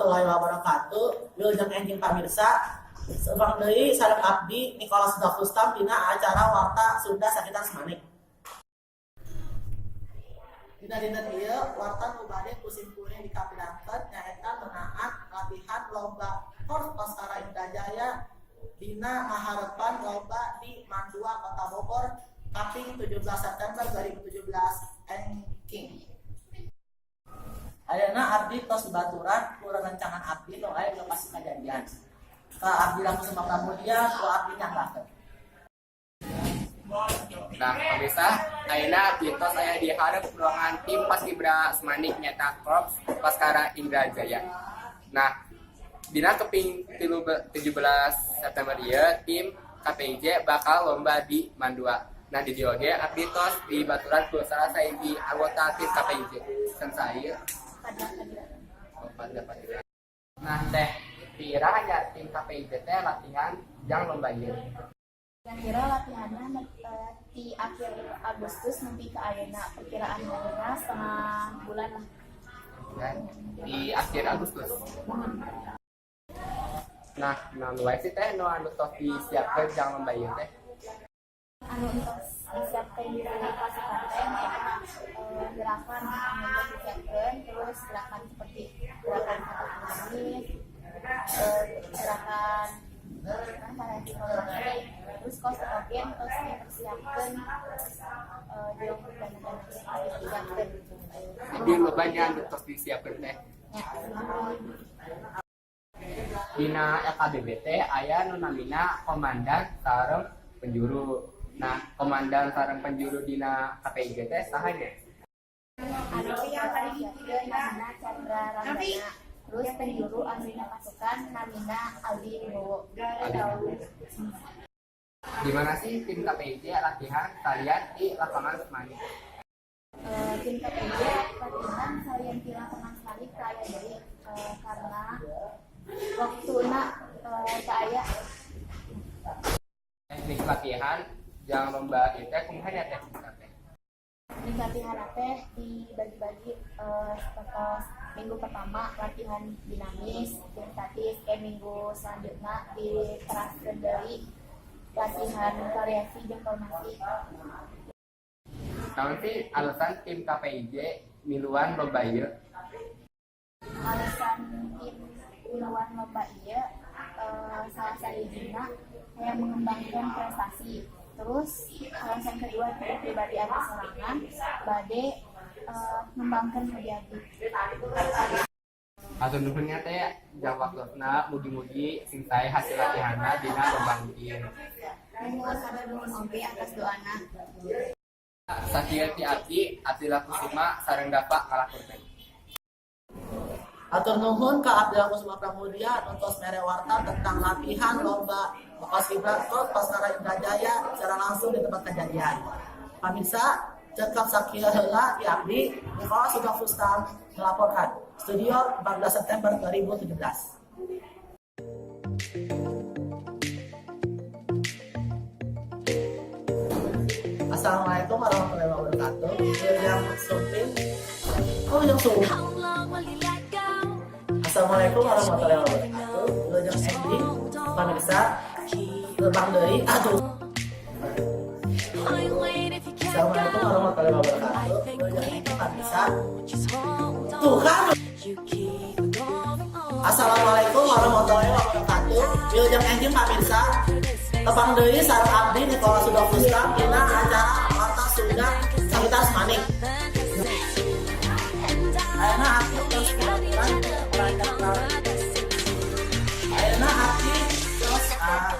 Warahmatullahi wabarakatuh. Wilujeng enjing, pamirsa. Tepang deui sareng abdi Nicholas Dafustam dina acara Warta Sunda Sakitar Semanik. Dina dinten ieu, warta nu bade ku simkuring dikapilangkeun nyaeta ngeunaan latihan lomba Korps Baskara Indrajaya dina ngaharepan lomba di MAN 2 Kota Bogor kaping 17 September 2017 engking. Ayeuna abdi tos dibaturan ku rerencangan abdi nu aya di lokasi kajadian. Ka abdi langsung sama Pramudia ku abdi nyanggakeun. Nah, pemirsa, ayeuna abdi tos aya di hareup ruangan tim Paskibra Semanik, nyata Korps Baskara Indrajaya. Nah, dina keping 17 September ieu tim KPIJ bakal lomba di MAN 2. Nah, di dieu oge abdi tos dibaturan ku salah sahiji anggota tim KPIJ. Sensai. Oh, Fadila, Fadila. Nah, Teh, ti iraha nya tim KPIJ teh latihan jang lomba ieu? Kira-kira latihannya di akhir Agustus nepi ka ayeuna, perkiraan ayeuna setengah bulan lah. Dan di akhir Agustus. Nah, naon wae sih, Teh, nu anu tos disiapkeun jang lomba ieu teh? Anu tos disiapkan di pasukan teh nyaeta gerakan anu tos disiapkan, terus gerakan seperti gerakan kata dinamis, gerakan gerakan variasi formasi, terus kos oge tos dipersiapkan, jeung dana-dana tos disiapkan. Jadi loba nya anu tos disiapkeun teh. Ya. Dina LKBB teh aya nu namina komandan sareng penjuru. Nah, komandan sareng penjuru dina KPIJ teh saha nya? Anu disiapkeun namina Chandra Ramdana, terus penjuru anu dina pasukan namina Aldi Wibowo. Di mana sih tim KPIJ latihan salian di lapangan Semanik? Tim KPIJ latihan salian di lapangan Semanik teu aya deui, karena waktuna teu aya. Teknik latihan jang lomba ieu teh kumaha nya teknikna teh? Di latihan teh dibagi-bagi, seperti minggu pertama latihan dinamis dan statis, kayak minggu selanjutnya diteraskeun deui latihan variasi jeung formasi. Naon sih alasan tim KPIJ miluan lomba ieu? Alasan tim miluan lomba ieu salah sahijina hayang mengembangkan prestasi, terus alasan kedua dari pribadi abdi sorangan bade ngembangkan hobi abdi. Hatur nuhun nya, Teh, jang waktosna. Mugi-mugi sing sae hasil latihanna dina lomba ieu. Nuhun, hatur nuhun oge atas doana. Sakieu ti abdi, Abdillah Kusuma sareng Dapa ngalaporkeun. Hatur nuhun ka Abdillah Kusuma Pramudia nu tos mere warta tentang latihan lomba Paskibra Korps Baskara Indrajaya secara langsung di tempat kejadian. Pamirsa, cekap sakieu heula ti abdi Nicholas Suga Fustam melaporkan. Studio 14 September 2017. Assalamualaikum warahmatullahi wabarakatuh. Wilujeng sumping. Oh, wilujeng sumping. Assalamualaikum warahmatullahi wabarakatuh. Wilujeng enjing, pamirsa. Tepang deui. Aduh. Assalamualaikum warahmatullahi wabarakatuh. Wilujeng enjing, pamirsa. Tuh kan. Assalamualaikum warahmatullahi wabarakatuh. Wilujeng enjing, pamirsa. Tepang deui sareng abdi Nikola Suda Fustam dina acara Warta Sunda Sakitar Semanik. Ayeuna abdi tos dibaturan ku rencang. Ayeuna abdi tos ah,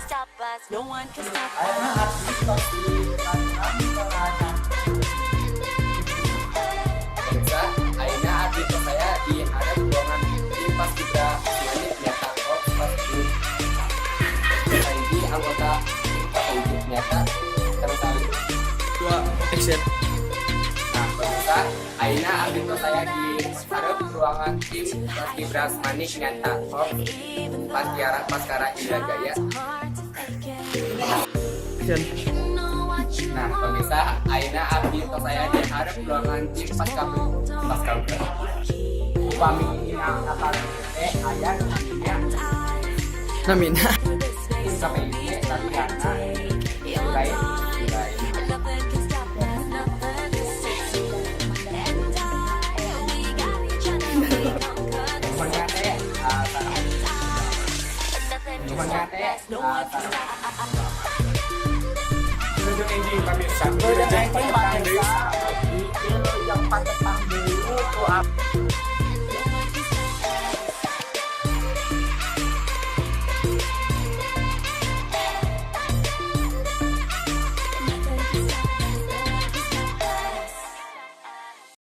ayeuna abdi tos dibaturan ku rencang. Pemirsa, ayeuna abdi tos aya di hareup ruangan tim Paskibra Semanik, nyata Korps Paskibra, hiji anggota tim KPIJ, nyata terus. Dua, action. Nah, pemirsa, ayeuna abdi tos aya di hareup ruangan tim Paskibra Semanik, nyata Korps Paskiara Baskara Indrajaya. Action. Nah, pemirsa, ayeuna abdi tos aya di hareup ruangan tim Pasca Pasca. Upami dina teh aya nu namina Namina. Tim KPIC latihanna lain lain. Nuhun teh sareng nuhun teh sareng. Wilujeng enjing, pamirsa. Wilujeng Wilujeng enjing, patepang deui pamirsa. sareng abdi. Wilujeng patepang deui ku abdi.